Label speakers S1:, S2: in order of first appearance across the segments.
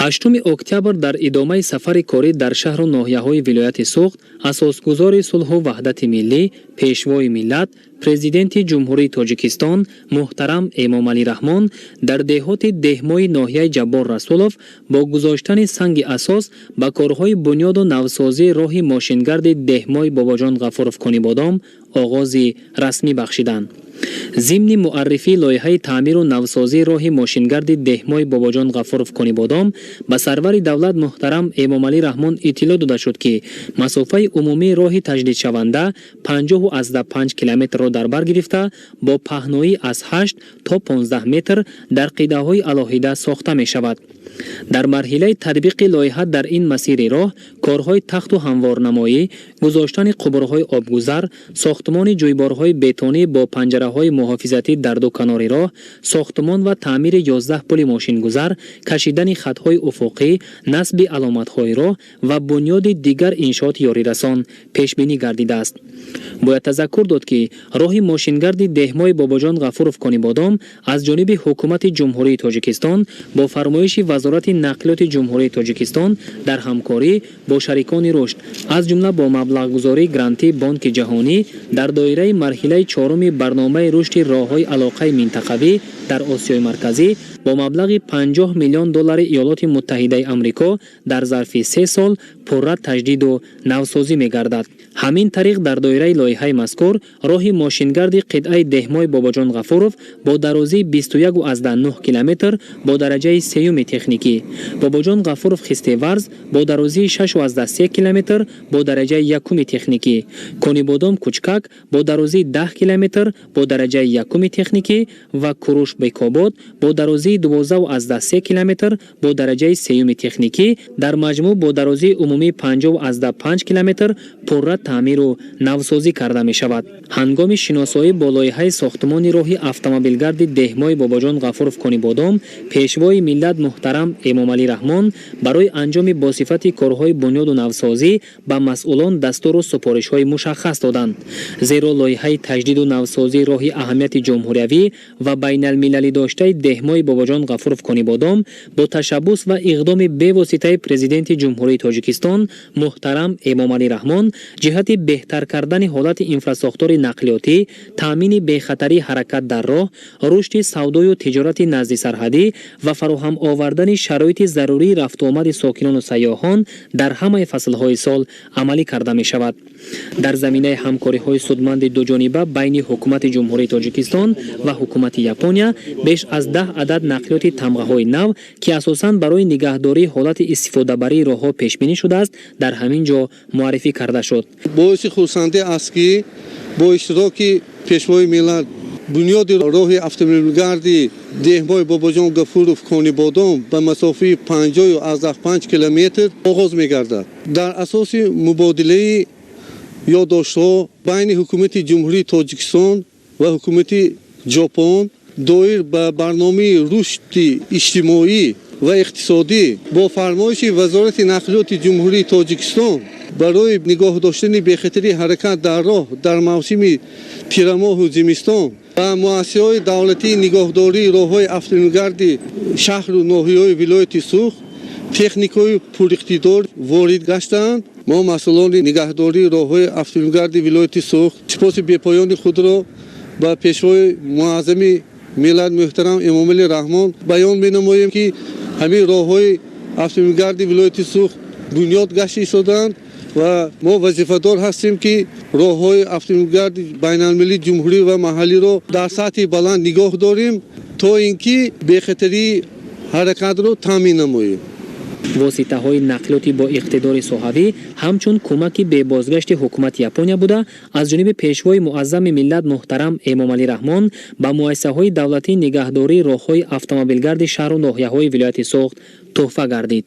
S1: 8 октябр дар идомаи сафари корӣ дар шаҳру ноҳияҳои вилояти Суғд асосгузори сулҳу ваҳдати миллӣ, Пешвои миллат, Президенти Ҷумҳурии Тоҷикистон муҳтарам Эмомалӣ Раҳмон дар деҳоти Деҳмои ноҳияи Ҷаббор Расулов бо гузоштани санги асос ба корҳои бунёду навсозии роҳи мошингарди Деҳмои Бобоҷон Ғафуров Конибодом оғози расмӣ бахшиданд. Зимни муаррифии лоиҳаи таъмиру навсозии роҳи мошингарди Деҳмои Бобоҷон Ғафуров Конибодом ба сарвари давлат муҳтарам Эмомалӣ Раҳмон иттилоъ дода шуд, ки масофаи умумии роҳи таҷдидшаванда 50,5 километрро дар бар гирифта, бо паҳноӣ аз 8 то 15 метр дар қитъаҳои алоҳида сохта мешавад. Дар марҳилаи татбиқи лоиҳа дар ин масири роҳ корҳои тахту ҳамворнамоӣ, гузоштани қубурҳои обгузар, сохтмони ҷӯйборҳои бетонӣ бо панҷараҳои муҳофизатӣ дар ду канори роҳ, сохтмон ва таъмири 11 пули мошингузар, кашидани хатҳои уфуқӣ, насби аломатҳои роҳ ва бунёди дигар иншооти ёрирасон пешбинӣ гардидааст. Бояд тазаккур дод, ки роҳи мошингарди Деҳмои Бобоҷон Ғафуров Конибодом аз ҷониби Ҳукумати Ҷумҳурии Тоҷикистон бо фармоиши Вазорати нақлиёти Ҷумҳурии Тоҷикистон дар ҳамкорӣ бо шарикони рушд, аз ҷумла бо маблағгузории грантии Бонки Ҷаҳонӣ, дар доираи марҳилаи чоруми барномаи рушди роҳҳои алоқаи минтақавӣ дар Осиёи Марказӣ бо маблағи 50 миллион доллари Иёлоти Муттаҳидаи Амрико дар зарфи 3 сол пурра таҷдиду навсозӣ мегардад. Ҳамин тариқ, дар доираи лоиҳаи мазкур роҳи мошингарди қитъаи Деҳмои Бобоҷон Ғафуров бо дарозии 21,9 километр бо дараҷаи сеюми техникӣ, Бобоҷон Ғафуров Хистеварз бо дарозии 6,3 километр бо дараҷаи якуми техникӣ, Конибодом Кучкак бо дарозии 10 километр бо дараҷаи якуми техникӣ ва Куруш Бекобод бо дарозии 12,3 километр бо дараҷаи сеюми техникӣ, дар маҷмӯъ бо дарозии умумии 50,5 километр пурра таъмиру навсозӣ карда мешавад. Ҳангоми шиносоӣ бо лоиҳаи сохтмони роҳи автомобилгарди Деҳмои Бобоҷон Ғафуров Конибодом Пешвои миллат муҳтарам Эмомалӣ Раҳмон барои анҷоми босифати корҳои бунёду навсозӣ ба масъулон дастуру супоришҳои мушаххас доданд, зеро лоиҳаи таҷдиду навсозии роҳи аҳамияти ҷумҳуриявӣ ва байналмилалӣ доштаи Деҳмои Бобоҷон Ғафуров Конибодом бо ташаббус ва иқдоми бевоситаи Президенти Ҷумҳурии Тоҷикистон муҳтарам Эмомалӣ Раҳмон ҷиҳати беҳтар кардани ҳолати инфрасохтори нақлиётӣ, таъмини бехатарии ҳаракат дар роҳ, рушди савдою тиҷорати наздисарҳадӣ ва фароҳам овардани шароити зарурии рафтуомади сокинону сайёҳон дар ҳамаи фаслҳои сол амалӣ карда мешавад. Дар заминаи ҳамкориҳои судманди дуҷониба байни Ҳукумати Ҷумҳурии Тоҷикистон ва ҳукумати Япония беш аз 10 адад нақлиёти тамғаҳои нав, ки асосан барои нигаҳдории ҳолати истифодабарии роҳҳо пешбинӣ шудааст, дар ҳамин ҷо муаррифӣ карда шуд.
S2: Боиси хурсандӣ аст, ки бо иштироки Пешвои миллат бунёди роҳи автомобилгарди Деҳмои Бобоҷон Гафуров Конибодом ба масофаи 50,5 километр оғоз мегардад. Дар асоси мубодилаи ёддоштҳо байни Ҳукумати Ҷумҳурии Тоҷикистон ва Ҳукумати Ҷопон доир ба барномаи рушди иҷтимоӣ ва иқтисодӣ, бо фармоиши Вазорати нақлиёти Ҷумҳурии Тоҷикистон барои нигоҳ доштани бехатарии ҳаракат дар роҳ дар мавсими тирамоҳу зимистон ба муассисаҳои давлатии нигоҳдории роҳҳои автомобилгарди шаҳру ноҳияҳои вилояти Суғд техникаҳои пуриқтидор ворид гаштаанд. Мо, масъулони нигаҳдории роҳҳои автомобилгарди вилояти Суғд, сипоси бепоёни худро ба Пешвои муаззами миллат муҳтарам Эмомалӣ Раҳмон баён менамоем, ки ҳамин роҳҳои автомобилгарди вилояти Суғд бунёд гашта истодаанд ва мо вазифадор ҳастем, ки роҳҳои автомобилгарди байналмилалии ҷумҳурӣ ва маҳаллиро дар сатҳи баланд нигоҳ дорем, то ин ки бехатарии ҳаракатро таъмин намоем.
S1: Воситаҳои нақлиёти бо иқтидори соҳавӣ ҳамчун кӯмаки бебозгашти ҳукумати Япония буда, аз ҷониби Пешвои муаззами миллат муҳтарам Эмомалӣ Раҳмон ба муассисаҳои давлатии нигаҳдории роҳҳои автомобилгарди шаҳру ноҳияҳои вилояти Суғд тӯҳфа гардид.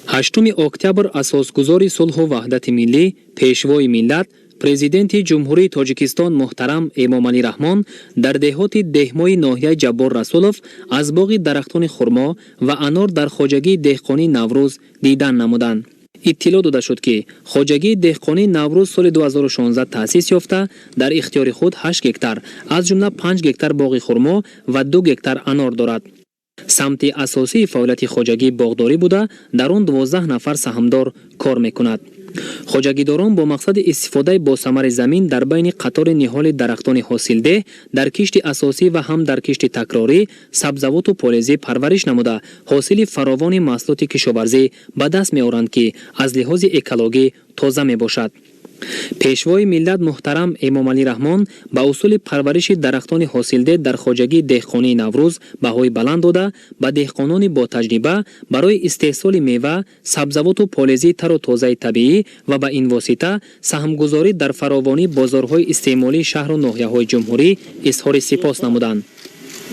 S1: 8 октябр асосгузори сулҳу ваҳдати миллӣ, Пешвои миллат, Президенти Ҷумҳурии Тоҷикистон муҳтарам Эмомалӣ Раҳмон дар деҳоти Деҳмои ноҳияи Ҷаббор Расулов аз боғи дарахтони хурмо ва анор дар хоҷагии деҳқонии Наврӯз дидан намуданд. Иттилоъ дода шуд, ки хоҷагии деҳқонии Наврӯз соли 2016 таъсис ёфта, дар ихтиёри худ 8 гектар, аз ҷумла 5 гектар боғи хурмо ва 2 гектар анор дорад. Самти асосии фаъолияти хоҷагӣ боғдорӣ буда, дар он 12 нафар саҳмдор кор мекунад. Хоҷагидорон бо мақсади истифодаи босамари замин дар байни қатори ниҳоли дарахтони ҳосилдеҳ дар кишти асосӣ ва ҳам дар кишти такрорӣ сабзавоту полезӣ парвариш намуда, ҳосили фаровони маҳсулоти кишоварзӣ ба даст меоранд, ки аз лиҳози экологӣ тоза мебошад. Пешвои миллат муҳтарам Эмомалӣ Раҳмон ба усули парвариши дарахтони ҳосилдеҳ дар хоҷагии деҳқонии Наврӯз баҳои баланд дода, ба деҳқонони ботаҷриба барои истеҳсоли мева, сабзавоту полезии тару тозаи табиӣ ва ба ин восита саҳмгузорӣ дар фаровонии бозорҳои истеъмолии шаҳру ноҳияҳои ҷумҳурӣ изҳори сипос намуданд.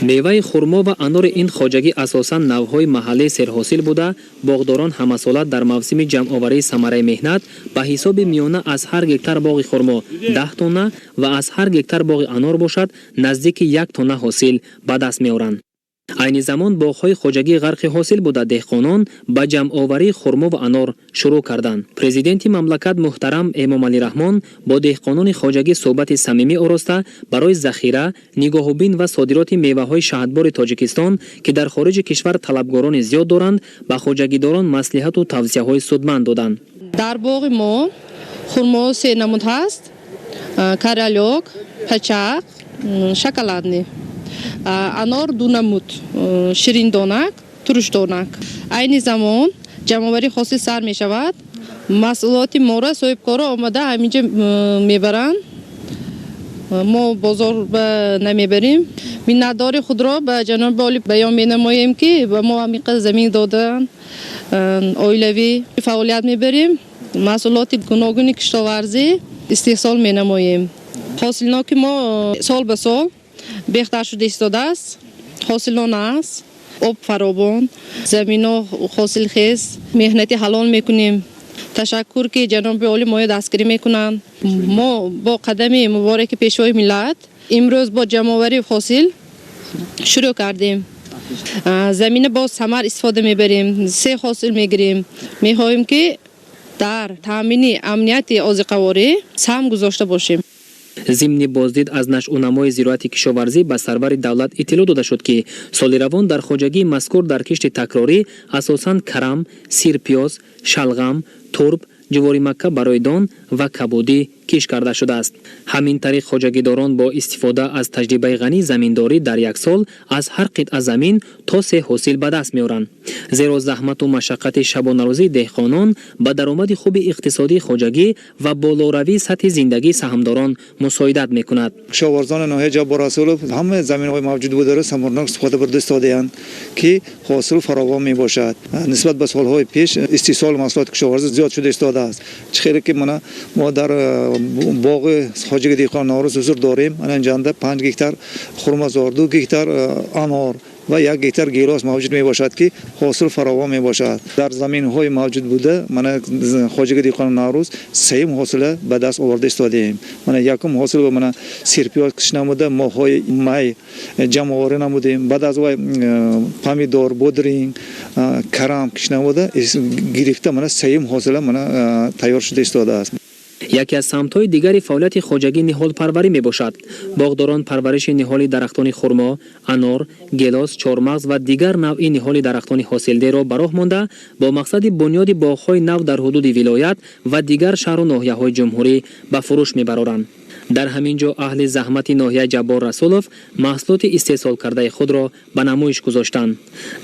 S1: Меваи хурмо ва анори ин хоҷагӣ асосан навъҳои маҳаллии серҳосил буда, боғдорон ҳамасола дар мавсими ҷамъоварии самараи меҳнат ба ҳисоби миёна аз ҳар гектар боғи хурмо 10 тонна ва аз ҳар гектар боғи анор бошад, наздики 1 тонна ҳосил ба даст меоранд. Айни замон боғҳои хоҷагӣ ғарқи ҳосил буда, деҳқонон ба ҷамъоварии хурмо ва анор шурӯъ карданд. Президенти мамлакат муҳтарам Эмомалӣ Раҳмон бо деҳқонони хоҷагӣ суҳбати самимӣ ороста, барои захира, нигоҳубин ва содироти меваҳои шаҳдбори Тоҷикистон, ки дар хориҷи кишвар талабгорони зиёд доранд, ба хоҷагидорон маслиҳату тавсияҳои судманд доданд.
S3: Дар боғи мо хурмо се намуд ҳаст: королёк, пачақ, шоколадный. Анор ду намуд: шириндонак, турушдонак. Айни замон ҷамъоварии ҳосил сар мешавад. Маҳсулоти моро соҳибкоро омада ҳаминҷа мебаранд, мо бозор ба намебарем. Миннатдори худро ба ҷаноби олӣ баён менамоем, ки ба мо ҳамин қадр замин додаанд. Оилавӣ фаъолият мебарем, маҳсулоти гуногуни киштоварзӣ истеҳсол менамоем. Ҳосилноки мо сол ба сол беҳтар шуда истодааст, ҳосилона аст, об фаровон, замино ҳосилхез, меҳнати ҳалол мекунем. Ташаккур, ки ҷаноби олӣ моро дастгирӣ мекунанд. Мо бо қадами мубораки Пешвои миллат имрӯз бо ҷамъоварии ҳосил шурӯъ кардем. Замина бо самар истифода мебарем, се ҳосил мегирем. Мехоҳем, ки дар таъмини амнияти озиқаворӣ саҳм гузошта бошем.
S1: Зимни боздид аз нашъунамои зироати кишоварзӣ ба сарвари давлат иттилоъ дода шуд, ки соли равон дар хоҷагии мазкур дар кишти такрорӣ асосан карам, сирпиёз, шалғам, турб, ҷуворимакка барои дон ва кабудӣ кишт карда шудааст. Ҳамин тариқ, хоҷагидорон бо истифода аз таҷрибаи ғании заминдорӣ дар як сол аз ҳар қитъа замин то се ҳосил ба даст меоранд, зеро заҳмату машаққати шабонарӯзии деҳқонон ба даромади хуби иқтисодии хоҷагӣ ва болоравии сатҳи зиндагии саҳмдорон мусоидат мекунад.
S4: Кишоварзони ноҳияи Ҷаббор Расулов ҳама заминҳои мавҷуд бударо самарнок истифода бурда истодаанд, ки ҳосил фаровон мебошад. Нисбат ба солҳои пеш истеҳсоли маҳсулоти кишоварзӣ зиёд шуда истодааст. Чӣ хеле ки мана мо дар боғи хоҷагии деҳқон Наврӯз ҳузур дорем, ана инҷанда 5 гектар хурмазор, 2 гектар анор ва 1 гектар гелос мавҷуд мебошад, ки ҳосил фаровон мебошад. Дар заминҳои мавҷуд буда мана хоҷагии деҳқони Наврӯз сеюм ҳосила ба даст оварда истодаем. Мана якум ҳосил мана сирпиёз кишт намуда, моҳҳои май ҷамъоварӣ намудем. Баъд аз вай помидор, бодринг, карам кишт намуда гирифта, мана сеюм ҳосила мана тайёр шуда истодааст.
S1: Яке аз самтҳои дигари фаъолияти хоҷагӣ ниҳолпарварӣ мебошад. Боғдорон парвариши ниҳоли дарахтони хурмо, анор, гелос, чормағз ва дигар навъи ниҳоли дарахтони ҳосилдеҳро ба роҳ монда, бо мақсади бунёди боғҳои нав дар ҳудуди вилоят ва дигар шаҳру ноҳияҳои ҷумҳурӣ ба фурӯш мебароранд. Дар ҳамин ҷо аҳли заҳмати ноҳияи Ҷаббор Расулов маҳсулоти истеҳсолкардаи худро ба намоиш гузоштанд.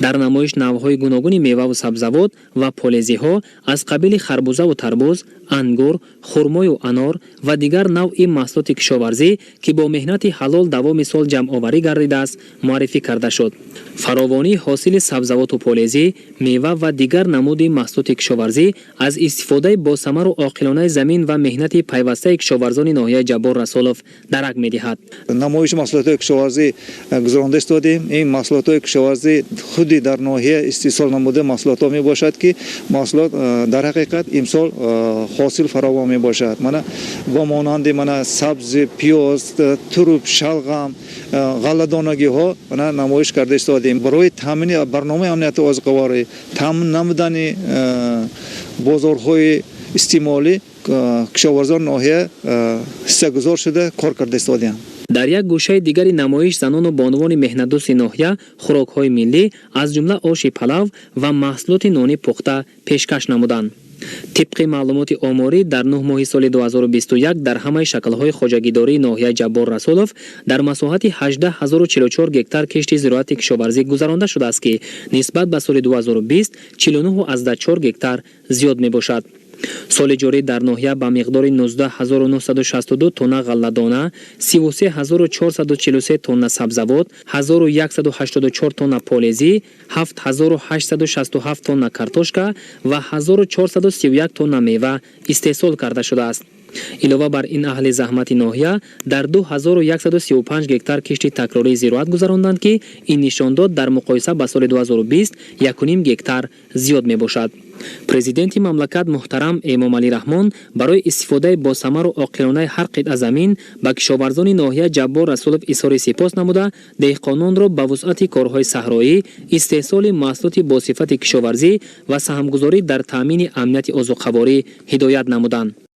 S1: Дар намоиш навъҳои гуногуни меваву сабзавот ва полезиҳо аз қабили харбузаву тарбуз, ангур, хурмою анор ва дигар навъи маҳсулоти кишоварзӣ, ки бо меҳнати ҳалол давоми сол ҷамъоварӣ гардидааст, муаррифӣ карда шуд. Фаровонии ҳосили сабзавоту полезӣ, мева ва дигар намуди маҳсулоти кишоварзӣ аз истифодаи босамару оқилонаи замин ва меҳнати пайвастаи кишоварзони ноҳияи Ҷаббор Расулов дарак медиҳад.
S4: Намоиши маҳсулотҳои кишоварзӣ гузаронда истодем. Ин маҳсулотҳои кишоварзӣ худи дар ноҳия истеҳсол намуда маҳсулотҳо мебошад, ки маҳсулот дар ҳақиқат имсол ҳосил фаровон мебошад. Мана бо монанди мана сабзи, пиёз, туруб, шалғам, ғалладонагиҳо мана намоиш карда истодем. Барои таъмини барномаи амнияти озуқаворӣ, таъмин намудани бозорҳои истеъмолӣ кишоварзони ноҳия ҳиссагузор шуда кор карда истодаанд.
S1: Дар як гӯшаи дигари намоиш занону бонувони меҳнатдӯсти ноҳия хӯрокҳои миллӣ, аз ҷумла оши палав ва маҳсулоти нони пухта пешкаш намуданд. Тибқи маълумоти оморӣ, дар 9 моҳи соли 2021 дар ҳамаи шаклҳои хоҷагидории ноҳияи Ҷаббор Расулов дар масоҳати 18 044 гектар кишти зироати кишоварзӣ гузаронда шудааст, ки нисбат ба соли 2020 49,4 гектар зиёд мебошад. Соли ҷорӣ дар ноҳия ба миқдори 19 962 тонна ғалладона, 33 443 тонна сабзавот, 1184 тонна полезӣ, 7867 тонна картошка ва 1431 тонна мева истеҳсол карда шудааст. Илова бар ин, аҳли заҳмати ноҳия дар 2135 гектар кишти такрории зироат гузаронданд, ки ин нишондод дар муқоиса ба соли 2020 1,5 гектар зиёд мебошад. Президенти мамлакат муҳтарам Эмомалӣ Раҳмон барои истифодаи босамару оқилонаи ҳар қитъа замин ба кишоварзони ноҳия Ҷаббор Расулов изҳори сипос намуда, деҳқононро ба вусъати корҳои саҳроӣ, истеҳсоли маҳсулоти босифати кишоварзӣ ва саҳмгузорӣ дар таъмини амнияти озуқаворӣ ҳидоят намуданд.